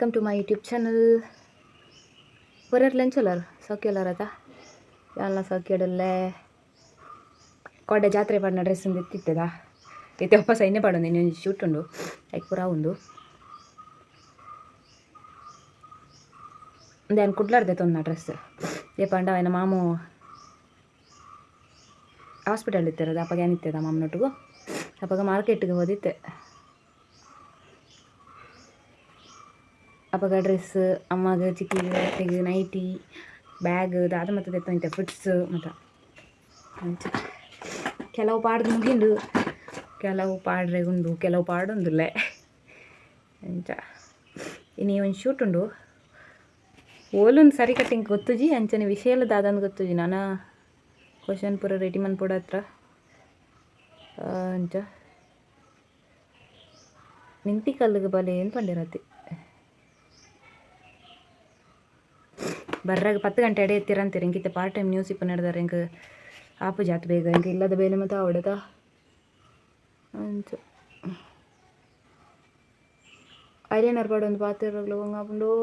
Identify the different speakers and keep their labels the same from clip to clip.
Speaker 1: Welcome to my YouTube channel. ಪೊರರ್ ಲಂಚಲರ್ ಸೌಖ್ಯಲರತ ಯಾನ್ಲ ಸೌಖ್ಯಡಲ್ಲೇ. ಕೋಡೆ ಜಾತ್ರೆ ಪಾಡಿನ dress ಒಂದು ಎತ್ತಿತ್ತದ ಇತ್ತೆ ಒಪ್ಪ ಸೈನ್ಯ ಪಾಡೊಂದು ಇನ್ನೊಂದು ಶೂಟ್ ಉಂಡು ಐಕ್ ಪೂರ ಉಂಡು. ಉಂದು ಕುಡ್ಲಾರ್ದೆ ತೊಂದ ಡ್ರೆಸ್ ಏಪಂಡ ಆಯ್ನ ಮಾಮು ಹಾಸ್ಪಿಟಲ್ ಇತ್ತಿರೋದು ಅಪ್ಪಗ ಏನಿತ್ತದ ಮಾಮನೊಟ್ಟಿಗೂ ಅಪ್ಪಗ ಮಾರ್ಕೆಟ್ಗೆ ಹೋದಿತ್ತೆ. ಅಪ್ಪಗ ಡ್ರೆಸ್ ಅಮ್ಮಗ ಚಿಕ್ಕಿಗೆ ಅತ್ತೆಗೆ ನೈಟಿ ಬ್ಯಾಗ್ ದಾದ ಮತ್ತೆ ತೆತ್ತೊಂತೆ ಫುಟ್ಸ್ ಮತ್ತು ಅಂಚ ಕೆಲವು ಪಾಡ್ದು ಮುಗಿಂಡು, ಕೆಲವು ಪಾಡ್ರೆ ಉಂಡು, ಕೆಲವು ಪಾಡೊಂದುಲ್ಲೆ ಅಂಚ. ಇನಿ ಒಂಜಿ ಶೂಟ್ ಉಂಡು. ಓಲೊಂದು ಸರಿ ಕಟ್ಟಿಂಗ್ ಗೊತ್ತುಜಿ, ಅಂಚನೆ ವಿಷಯ ದಾದಂದು ಗೊತ್ತುಜಿ. ನಾನ ಕ್ವಶನ್ ಪೂರ ರೆಡಿ ಮನ್ಪೊಡು ಹತ್ರ ಅಂಚ ನಿಂತಿ ಕಲ್ಲಿಗೆ ಬಲೆ ಏನು ಪಂಡಿರತಿ. ಬರ್ರಾಗ 10 ಗಂಟೆ ಅಡೆ ಎತ್ತಿರಂತೀರಿ. ಇಂಕಿತ್ತೆ ಪಾರ್ಟ್ ಟೈಮ್ ನ್ಯೂಸ್ ಇಪ್ಪ ನಡೆದಾರೆ. ಇಂಕ ಆಪು ಜಾತ್ ಬೇಗ ಇಂಕ ಇಲ್ಲದ ಬೇಲೆ ಮತ್ತೆ ಅವಡದ ಅಂಚ. ಐಲೈನರ್ ಪಾಡೊಂದು ಪಾತೆರಗ್ಲು ಆಪುಂಡು.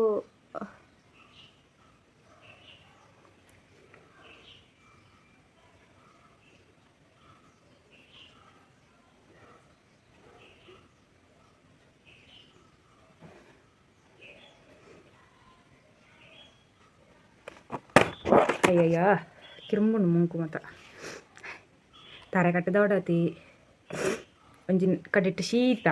Speaker 1: ಅಯ್ಯಯ್ಯ ಕಿರುಂಬುಂಡು ಮೂಂಕು ಮತ ತರೆ ಕಟ್ಟದವಡತಿ ಒಂಜಿ ಕಡೆಟ್ ಶೀತ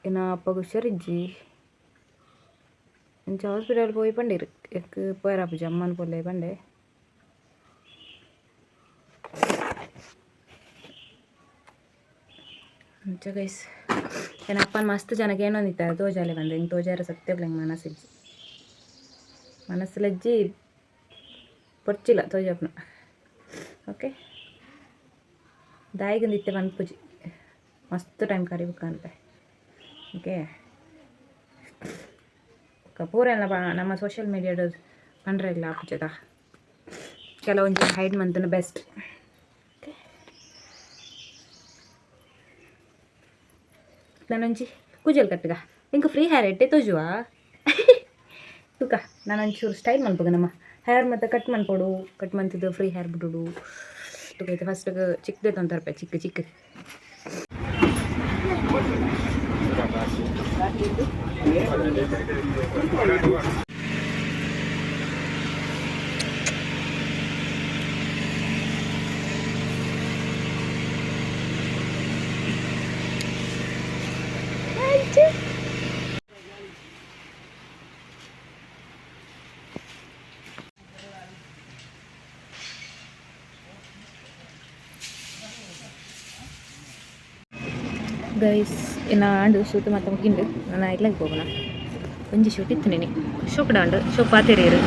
Speaker 1: ಇನ್ನ ಅಪ್ಪಗ ಹುಷಾರಿಜ್ಜಿ. ಅಂಚ ಹಾಸ್ಪಿಟಲ್ ಪೋಯಿ ಪಂಡೀರು ಎಕ್ ಪೋಯರಾಪುಜಿ ಅಮ್ಮನ ಪೊಲ್ಲೆ ಪಂಡೆ. ಅಂಚ ಗೈಸ್, ಎನ್ನ ಅಪ್ಪನ ಮಸ್ತ್ ಜನಕ್ಕೆ ಏನೊಂದಿತ್ತಾರೆ ತೋಜಾಲೆ ಬಂದೆ. ಹಿಂಗೆ ತೋಜಾರ ಸತ್ಯಗ್ಲ ಹಿಂಗೆ ಮನಸ್ಸಿಜ್ಜಿ ಮನಸ್ಸುಲಜ್ಜಿ ಪೊರ್ಚಿಲ್ಲ ತೋಜಾಪುನ. ಓಕೆ, ದಾಯಿಗಂದಿತ್ತೆ ಪನ್ಪುಜಿ ಮಸ್ತ್ ಟೈಮ್ ಕರಿಬೇಕು ಅನ್ಪೆ. ಓಕೆ, ಪೂರ ಎಲ್ಲ ನಮ್ಮ ಸೋಷಿಯಲ್ ಮೀಡಿಯಾಡ್ ಪಂಡ್ರೆ ಇಲ್ಲ ಆಪುಜದ. ಕೆಲವೊಂಜಿ ಹೈಡ್ ಮಂತನ ಬೆಸ್ಟ್. ನಾನೊಂಜಿ ಕೂಜಲ್ ಕಟ್ಟುಗ. ಇಂಕ ಫ್ರೀ ಹೇರ್ ಎಡ್ಡೆ ತೋಜುವ ತೂಕ. ನಾನೊಂಚೂರು ಸ್ಟೈಲ್ ಮನ್ಪುಗ ನಮ್ಮ ಹೇರ್ ಮತ್ತು ಕಟ್ ಮನ್ಪೊಡು, ಕಟ್ ಮಂತಿದ್ದು ಫ್ರೀ ಹೇರ್ ಬಿಡುಡು. ತೂಕ, ಫಸ್ಟ್ ಚಿಕ್ಕದೆ ತೊಂತರ್ಪೆ ಚಿಕ್ಕ ಚಿಕ್ಕ. ಗೈಸ್, ಇನ್ನು ಆಂಡು ಶೂಟ್ ಮತ್ತೆ ಮುಗಿಂಡು. ನಾನು ಇಲ್ಲಗೆ ಹೋಗೋಣ. ಒಂಜಿ ಶೂಟ್ ಇತ್ತು ನೆನೆ ಶೋಕ್ ಡಾಂಡು ಶೋಕ್ ಪಾತೆರಿಯರು.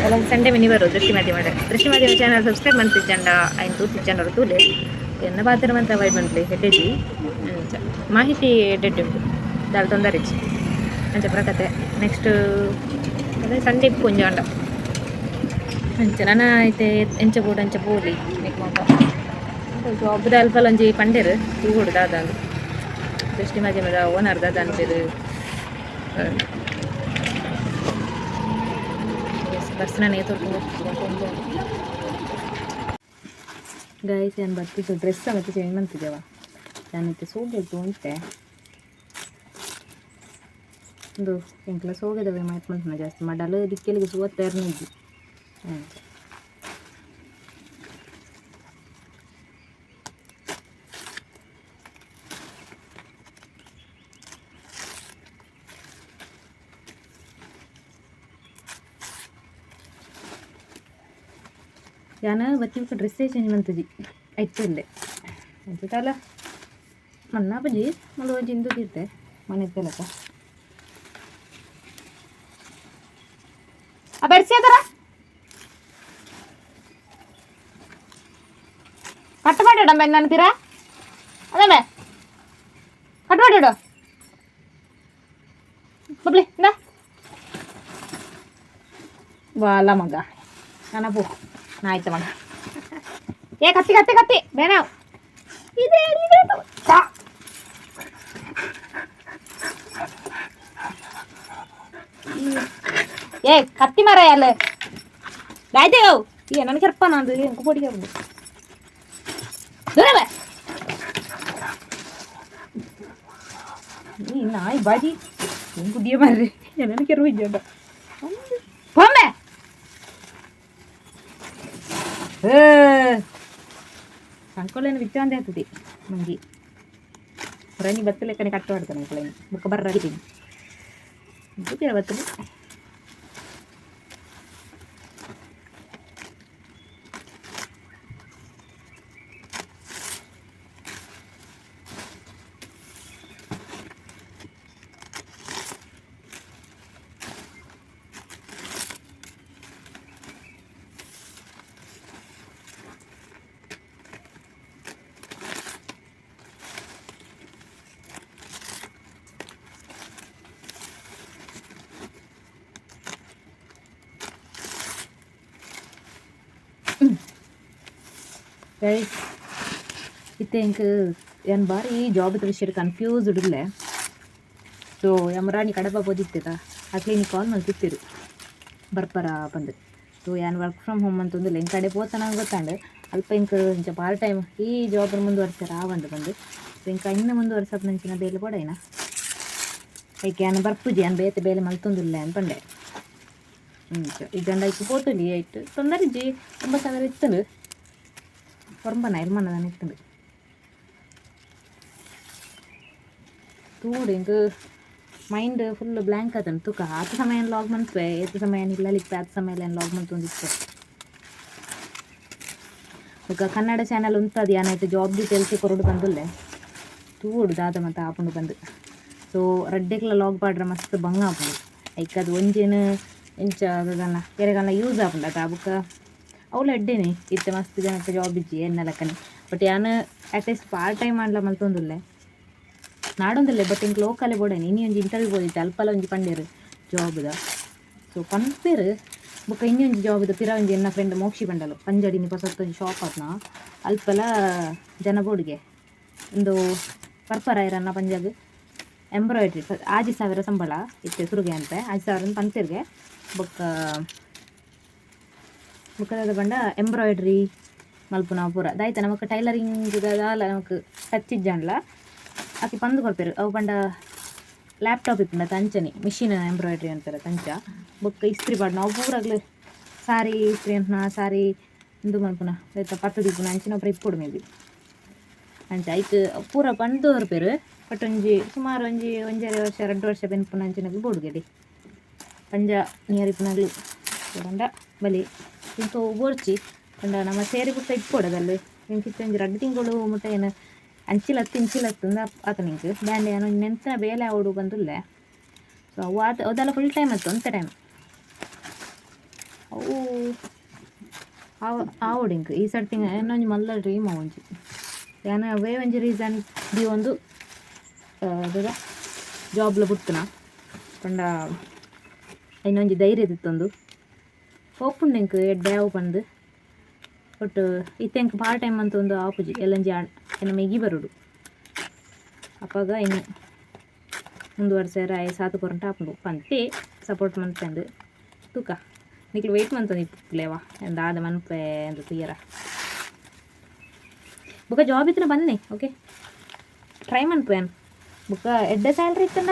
Speaker 1: ಎಲ್ಲ ಸಂಡೆ ಮಿನಿ ಬರು ದೃಷ್ಟಿ ಮಾಧ್ಯಮ. ದೃಷ್ಟಿ ಮಾಧ್ಯಮ ಚಾನಲ್ ಸಬ್ಸ್ಕ್ರೈಬ್ ಮಂತಿಜ್ಜಂಡ ಐನ್ ತೂತಿಜ್ಜಂಡರು ತೂಲೆ. ಎನ್ನ ಪಾತೆರ ಮಂತ ಅವಾಯ್ಡ್ ಮನ್ಪುಲೆ, ಹೆಡ್ಡೆಜಿ ಅಂಚ ಮಾಹಿತಿ ಎಡ್ಡೆಡ್ಡೆ ಉಂಟು, ದಾಲ ತೊಂದರೆ ಇಜ್ಜಿ. ಅಂಚ ಪ್ರಕತೆ ನೆಕ್ಸ್ಟ್ ಅದೇ ಸಂಡೆ ಇಪ್ಪು ಒಂಜಿ ಆಂಡ. ಅಂಚ ನನ ಐತೆ ಎಂಚ ಬೋಡು ಅಂಚ ಪೋಲಿ. ನಿಕ್ ಮಾತ ಜಾಬ್ದ ಅಲ್ಪಲ್ ಒಂಜಿ ಪಂಡೆರ್ ತೂವೊಡು ದಾದ ದೃಷ್ಟಿ ಮಾಧ್ಯಮದ ಓನರ್ ದಾದ ಅನ್ಪೆರ್. ಬಸ್ ನಾನು ತೋರ್ಕೊಂಡು. ಗೈಸ್, ಏನು ಬರ್ತಿತ್ತು ಡ್ರೆಸ್ ಮತ್ತೆ ಚೇಂಜ್ ಮಂತಿದ್ದೇವ. ನಾನು ಇತ್ತೆ ಸೋಗೆದ್ದು ಉಂಟೆ ಒಂದು ಎಂಕ್ಲ ಸೋಗೆದವೆ ಮಾಯ್ತು ಮಂತ್ನ ಜಾಸ್ತಿ ಮಡಲು ದಿಕ್ಕೆಲಿಗೆ ಸುವತ್ತೆರ್ನಿದ್ದಿ. ಅಂಚ ಯಾನ ಬತ್ತಿ ಡ್ರೆಸ್ಸೇ ಚೇಂಜ್ ಮಂತುಜಿ ಐತಲ್ಲೇ ಅಂಚ ಮನ್ನ ಬಜಿ ಮುಳು ಒಂಜಿ ಇಂದು ತೀರ್ತೆ ಮನೆ ಇತ್ತಲಕ್ಕ ಆ ಬೆಡ್ಸಿ ಅದರ
Speaker 2: ಕಟ್ ಮಾಡಿಡಮ್ಮ ಅಂತೀರಾ ಅದಮ್ಮೆ ಕಟ್ ಮಾಡಿಡು ಬಬ್ಲಿ ಇಂದ ವಾಲ ಮಗ ನನ್ನ ಪೋ ಆಯ್ತು ಮಗ. ಏ ಕತ್ತಿ ಕತ್ತಿ ಕತ್ತಿ ಬೇಡ ಇದೆ.
Speaker 1: ಏ ಕತ್ತಿ ಮರ ಅಲ್ಲ ದಾಯ್ತೇವ್ ಈ ನನಗೆ ಕೆರ್ಪ ನಂದು ಎಂಕು ಪೊಡಿಗೆ ದೂರ ಬಾ. ಈ ನಾಯಿ ಬಾಜಿ ಏನ್ ಕುಡಿಯ ಮಾರ್ರೆ ನನಗೆ ಕೆರ್ವ ಇಜ್ಜಂಡ ಪೊಮ್ಮೆ ಸಂಕೊಲೇನು ವಿಚಾಂದೆ ಆಗ್ತದೆ ಮಂಗಿ ರನಿ ಬತ್ತಲೆಕ್ಕನೆ ಕಟ್ಟು ಆಡ್ತಾನೆ ಅಂಕೊಲೇನು ಬುಕ್ಕ ಬರ್ರಾಗಿದ್ದೀನಿ ಬುಕ್ಕಿರ ಬತ್ತಲು. ಗೈಸ್, ಇತ್ತೆ ಎಂಕ್ ಯಾನ್ ಬಾರಿ ಜಾಬ್ದ ವಿಷಯ ಕನ್ಫ್ಯೂಸ್ಡ್ ಉಲ್ಲೆ. ಸೊ ಯಮರಾಣಿ ಕಡಪ ಪೋದಿತ್ತೆದ ಅಕ್ಲೆ ಕಾಲ್ ಮಲ್ತಿತ್ತಿರು ಬರ್ಪರ ಪಂದ್. ಸೊ ಯಾನ್ ವರ್ಕ್ ಫ್ರಮ್ ಹೋಮ್ ಅಂತಂದಿಲ್ಲ, ಎಂಕ್ ಕಡೆ ಪೋತನ ಗೊತ್ತಾಂಡ್. ಅಲ್ಪ ಎಂಕ್ ಇಂಚ ಪಾರ್ಟ್ ಟೈಮ್ ಈ ಜಾಬ್ ಮುಂದುವರ್ಸರ ಆವಂದ್ ಬಂದು. ಸೊ ಎಂಕ್ ಇನ್ನ ಮುಂದುವರ್ಸಪ್ನಂಚಿನ ಬೇಲೆ ಬೋಡಾಯ್ನ ಐಕ್ ಯಾನ್ ಬರ್ಪುಜಿ, ಯಾನ್ ಬೇತೆ ಬೇಲೆ ಮಲ್ತೊಂದುಲ್ಲೆ ಅನ್ಪಂಡೆ. ಇಂಚ ಇಜ್ಜಂಡ ಐಕ್ ಪೋತುಲಿ. ಐಟ್ ತೊಂದರೆ ಇಜ್ಜಿ, 9,000 ಇತ್ತುಂಡು, ಒರ್ಂಬನ ಇರ್ಮನದಾನ ಇತ್ತುಂಡು. ತೂಡು, ಎಂಕ್ ಮೈಂಡ್ ಫುಲ್ ಬ್ಲ್ಯಾಂಕ್ ಆತಂಡು. ತುಕ ಆತ ಸಮಯ ಲಾಗ್ ಮನ್ಪುವೆ, ಏತ್ ಸಮಯ ಇಲ್ಲಲಿಪ್ಪೆ, ಆತ ಸಮಯ ಲಾಗ್ ಮಲ್ತೊಂದಿತ್ತೆ. ಬೊಕ ಕನ್ನಡ ಚಾನಲ್ ಉಂತದು ಯಾನಾಯ್ತು ಜಾಬ್ ಡೀಟೇಲ್ಸ್ ಕೊರಡು ಬಂದುಲ್ಲೆ. ತೂಡು ದಾದ ಮತ್ತೆ ಆಪುಂಡು ಬಂದು. ಸೊ ರಡ್ಡೆಕ್ಲ ಲಾಗ್ ಪಾಡ್ರೆ ಮಸ್ತ್ ಬಂಗ ಆಪುಂಡು. ಐಕ್ ಅದು ಒಂಜೇನು ಇಂಚ ದಾದನ ಏರೆಗಲ ಯೂಸ್ ಆಪುಂಡು ಅತ. ಬೊಕ ಅವ್ಲು ಎಡ್ಡೆನೆ, ಇತ್ತೆ ಮಸ್ತ್ ಜನಕ್ಕೆ ಜಾಬ್ ಇಜ್ಜಿ ಎನ್ನ ಲೆಕ್ಕನೆ. ಬಟ್ ಯಾನ್ ಅಟ್ಲೀಸ್ಟ್ ಪಾರ್ಟ್ ಟೈಮ್ ಆಂಡ್ಲ ಮಲ್ತೊಂದುಲ್ಲೆ, ನಾಡೊಂದುಲ್ಲೆ. ಬಟ್ ಎಂಕ್ ಲೋಕಲೇ ಬೋಡೇನೆ. ಇನಿ ಒಂಜಿ ಇಂಟರ್ವ್ಯೂ ಪೋದಿತ್ತೆ, ಅಲ್ಪಲ ಒಂಜಿ ಪಂಡೆರ್ ಜಾಬ್ದ. ಸೊ ಪನ್ಪೆರ್. ಬೊಕ ಇನ್ನಿ ಒಂಜಿ ಜಾಬ್ದ ಪಿರ ಒಂಜಿ ಎನ್ನ ಫ್ರೆಂಡ್ ಮೋಕ್ಷಿ ಪಂಡಲು, ಪಂಜಾಡಿನಿ ಪೊಸತ್ತೊಂಜಿ ಶಾಪ್ ಆತ್ನ, ಅಲ್ಪಲ ಜನ ಬೋಡಿಗೆ ಒಂದು ಪರ್ಪರ ಇರನ್ನ ಪಂಜಾಗ್ ಎಂಬ್ರಾಯ್ಡ್ರಿ. 6,000 ಸಂಬಳ ಇತ್ತೆ ಸುರುಗೆ ಅಂತೆ, 6,000 ಪಂತೆರ್ಗೆ. ಬೊಕ್ಕ ಬೊಕ್ಕ ಪಂಡ ಎಂಬ್ರಾಯ್ಡ್ರಿ ಮಲ್ಪುನ ಪೂರ ದಾಯ್ತ ನಮಕ್ ಟೈಲರಿಂಗ್ ದಾಲ ನಮಕ್ ಟಚ್ ಇಜ್ಜಾಂಡ್ಲ ಆಕಿ ಪಂದ್ ಕೊರ್ಪೆರ್. ಅವು ಪಂಡ ಲ್ಯಾಪ್ಟಾಪ್ ಇಪ್ಪುಂಡ ಅಂಚನೆ ಮಿಷಿನ್ ಎಂಬ್ರಾಯ್ಡ್ರಿ ಅಂತಾರೆ ತಂಚ. ಬೊಕ್ಕ ಇಸ್ತ್ರಿ ಪಾಡ್ನ ಅವು ಪೂರಗ್ಲು, ಸಾರಿ ಇಸ್ತ್ರಿ ಅಂತ್ನ, ಸಾರಿ ಉಂದು ಮಲ್ಪುನ ಐತ ಪತ್ತು ದೀಪುನ ಅಂಚಿನ ಪೂರ ಇಪ್ಪೊಡು ಮೇ ಬಿ ಅಂಚ. ಐಕ್ ಪೂರ ಪಂದ್ ಕೊರ್ಪೆರ್. ಬಟ್ ಒಂಜಿ ಸುಮಾರು ಒಂಜಿ ಒಂಜರೆ ವರ್ಷ 2 ವರ್ಷ ಬೆನ್ಪುನ ಅಂಚಿನಗ್ ಬೋಡುಗೆಡಿ ಪಂಜ ನಿಯರ್ ಇಪ್ಪುನಗ್ಲು ಪಂಡ ಬಲಿ. ಇಂಕ ಬೋರ್ಚಿ ಪಂಡ ನಮ್ಮ ಸೇರಿ ಬುಕ್ಕ ಇಪ್ಪೊಡು. ಎಂಕ್ ಇತ್ತೆ ಒಂಜಿ 2 ತಿಂಗಳು ಮುಟ್ಟ ಏನು ಅಂಚಿಲತ್ತು ಇಂಚಿಲತ್ತು ಆತನ ಎಂಕ್ ಬ್ಯಾಂಡ್ ಯಾನ್ ಒಂಜಿ ನೆಂತಿನ ಬೇಲೆ ಆವೊಡು ಪಂದುಲ್ಲೆ. ಸೊ ಅವು ಆತ ಅದೆಲ್ಲ ಫುಲ್ ಟೈಮ್ ಆತು, ಒಂತೆ ಟೈಮ್ ಅವು ಆವೊಡು ಎಂಕ್ ಈ ಸರ್ತಿ. ಎನ್ನ ಒಂಜಿ ಮಲ್ಲ ಡ್ರೀಮ್ ಅವು ಒಂಜಿ. ಯಾನ್ ಅವೇ ಒಂಜಿ ರೀಸನ್ ದೀವೊಂದು ದಾದ ಜಾಬ್ಲ ಬುಡ್ತುನ ಪಂಡ ಐನೊಂಜಿ ಧೈರ್ಯ ದಿತ್ತೊಂದು ಪೋಪುಂಡು ಎಂಕ್ ಎಡ್ಡೆ ಆವು ಪಂದ್. ಬಟ್ ಇತ್ತೆ ಎಂಕ್ ಪಾರ್ಟ್ ಟೈಮ್ ಅಂತ ಒಂದು ಆಪುಜಿ. ಎಲ್ಲೊಂಜಿ ಎನ್ನ ಮೆಗಿ ಬರೋಡು, ಅಪಗ ಇನ್ನು ಮುಂದುವರ್ಸೆರ ಆಯೆ ಸಾತ್ ಕೊರಂಟ ಆಪುಂಡು ಪಂತೆ ಸಪೋರ್ಟ್ ಮನ್ಪೆಂದು. ತೂಕ, ನಿಕ್ಲು ವೆಯ್ಟ್ ಮಂತೊಂದು ಇಪ್ಪುಲೇವಾ ದಾದ ಮನ್ಪೆ ಅಂದ್ ತೂಯರ. ಬೊಕ ಜಾಬ್ ಇತ್ತಿನ ಬನ್ನಿ, ಓಕೆ, ಟ್ರೈ ಮನ್ಪುವೆ ಯಾನ್. ಬೊಕ ಎಡ್ಡೆ ಸ್ಯಾಲ್ರಿ ಇತ್ತಂಡ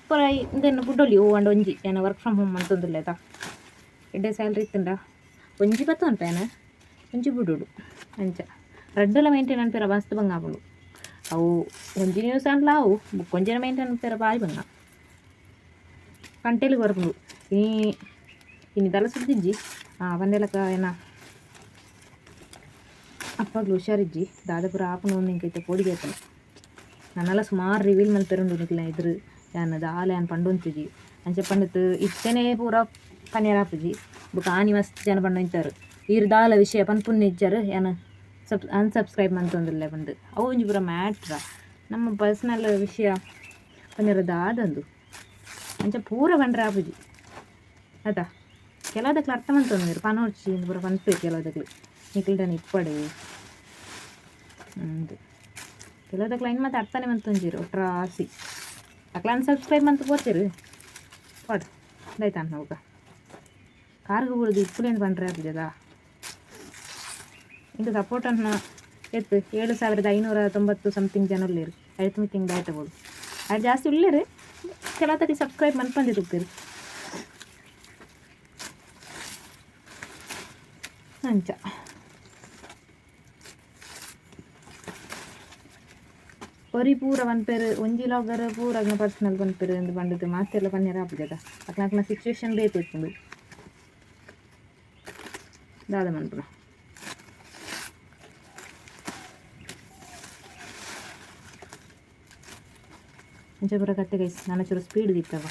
Speaker 1: ಪೂರ ಇಂದೆನ್ ಬುಡೊಲಿ. ಓ ಅಂಡ ಒಂಜಿ ಯಾನ್ ವರ್ಕ್ ಫ್ರಮ್ ಹೋಮ್ ಮಂತೊಂದುಲ್ಲೆತ, ಎಡ್ಡೆ ಸ್ಯಾಲ್ರಿ ಇತ್ತಂಡ ಒಂಜಿ ಪತ್ತೊಂಟ ಯಾನ್, ಒಂಜಿ ಬುಡೊಡು ಅಂಚ. ರಡ್ಡಲ ಮೇಂಟೈನ್ ಅನ್ಪೆರ ಮಸ್ತ್ ಬಂಗ ಆಪುಂಡು. ಅವು ಒಂಜಿ ನ್ಯೂಸ್ ಆಂಡಲ ಅವು ಬೊಕ್ಕೊಂಜಿನ ಮೇಂಟೈನ್ ಅನ್ಪೆರ ಬಾರಿ ಬಂಗ ಕಂಟೆಲ್ ಬರ್ಪುಂಡು. ಇನಿ ಇನಿ ದಾಲ ಸುದ್ದಿಜ್ಜಿ ಪಂಡೆಲಕ ಏನ ಅಪ್ಪಗ್ಲು ಹುಷಾರಿಜ್ಜಿ, ದಾದ ಪೂರ ಆಪುಂಡು ಎಂಕ್ ಇತ್ತೆ ಪೋಡಿಗೆ ಆಪುಂಡು. ನನಲ ಸುಮಾರು ರಿವೀಲ್ ಮಲ್ಪೆರುಂಡು ನಿಕ್ಲೆನ ಎದುರು ಯಾನ್ ದಾಲ ಯಾನ್ ಪಂಡೊಂತಿಜಿ. ಅಂಚ ಪಂಡತ್ ಇತ್ತೆನೇ ಪೂರ ಪನಿಯರ ಆಪುಜಿ. ಬೊಕ ಆನಿ ಮಸ್ತ್ ಜನ ಪಂಡೊಂತಾರೆ, ಈರ್ ದಾಲ ವಿಷಯ ಪನ್ಪುನ ಇಜ್ಜಾರ್, ಯಾನ್ ಅನ್ಸಬ್ಸ್ಕ್ರೈಬ್ ಮಂತೊಂದುಲ್ಲೆ ಪಂದ್. ಅವು ಒಂಜಿ ಪೂರ ಮ್ಯಾಟ್ರ ನಮ್ಮ ಪರ್ಸನಲ್ ವಿಷಯ ಪನ್ಯರ ದಾದಂದು ಅಂಚ ಪೂರ ಪಂಡ್ರೆ ಆಪುಜಿ ಆತಾ. ಕೆಲವುದಕ್ಲು ಅರ್ಥ ಮಂತೊಂದುಲ್ಲೆರ್, ಪನೊಡ್ಚಿ ಇಂದ್ ಪೂರ ಪನ್ಪೆರ್. ಕೆಲವುದಕ್ಲು ನಿಕ್ಲ್ಡನ ಇಪ್ಪಡ್ ಅಂದ್. ಕೆಲವುದಕ್ಲ ಐನ್ ಮಾತ ಅರ್ಥನೇ ಮಂತೊಂಜೆರ್ ಒಟ್ರಾಸಿ ಅಕ್ಲ ಅನ್ಸಬ್ಸ್ಕ್ರೈಬ್ ಮಂತ್ ಪೋತೆರ್ ಪಡ್ ದಾಯ್ತಾನ್ ನೌಕ ಕಾರ್ಗ್ ಬೂರ್ದು ಇಪ್ಪುಲೇಂದ್ ಪಂಡ್ರೆ ಆಪುಜದ. ಇಂದು ಸಪೋರ್ಟ್ ಅನ್ನ ಎತ್ತು 7590 ಸಮಥಿಂಗ್ ಜನ ಉಲ್ಲೆರ್. ಐತ ಮಿತ್ತ್ ದಾಯ್ತ ಬೋಡು ಅವು ಜಾಸ್ತಿ ಉಲ್ಲೆರ್. ಕೆಲವು ಸಬ್ಸ್ಕ್ರೈಬ್ ಮನ್ಪಂದೆ ತೂಪೆರ್ ಅಂಚ. ಒರಿ ಪೂರ ಪನ್ಪೆರ್ ಒಂಜಿ ಲಾಗರ್ ಪೂರ ಪರ್ಸನಲ್ ಪನ್ಪೆರ್ ಅಂದ್ ಪಂಡುದು ಮಾತೆರ್ಲ ಪನ್ಯೆರೆ ಆಪುಜತ. ಅಕ್ಲ ಅಕ್ಲ್ನ ಸಿಚುವೇಶನ್ ಬೇತೆ ಇಪ್ಪುಂಡು. ದಾದ ಮನ್ಪುನ ಅಂಚ ಪೂರ ಕತ್ತೆ ಗೈಸ್. ನನ ಚೂರು ಸ್ಪೀಡ್ ದೀಪವ.